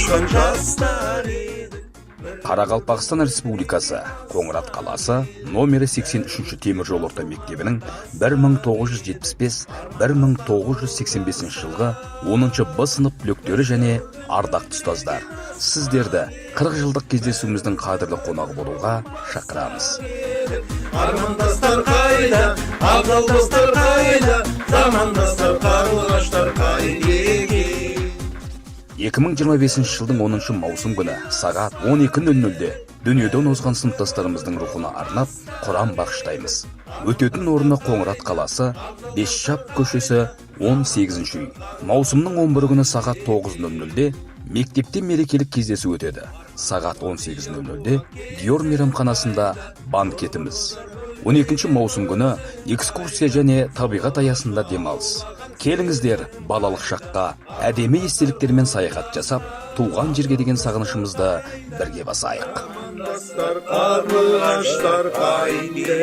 Ұшқан жастар едік. Қарақалпақстан Республикасы, Қоңырат қаласы, номері 83 темір жол орта мектебінің 1975-1985 жылғы 10 Б сынып түлектері және ардақты ұстаздар, сіздерді 40 жылдық кездесуіміздің қадірлі қонағы болуға шақырамыз. Армандастар қайда, абзал достар қайда, замандастар, қарлығаштар қайда екен? 2025 жылдың 10 маусым күні сағат 12:00-де дүниеден озған сыныптастарымыздың рухына арнап құран бағыштаймыз. Өтетін орны: Қоңырат қаласы, Бесшап көшесі, 18 үй. Маусымның 11 күні сағат 9:00-де мектепте мерекелік кездесу өтеді. Сағат 18:00-де Диор мейрамханасында банкетіміз. 12 маусым күні экскурсия және табиғат аясында демалыс. Келіңіздер, балалық шаққа әдемі естеліктермен саяхат жасап, туған жерге деген сағынышымызды бірге басайық. Армандастар, қарлығаштар қайда?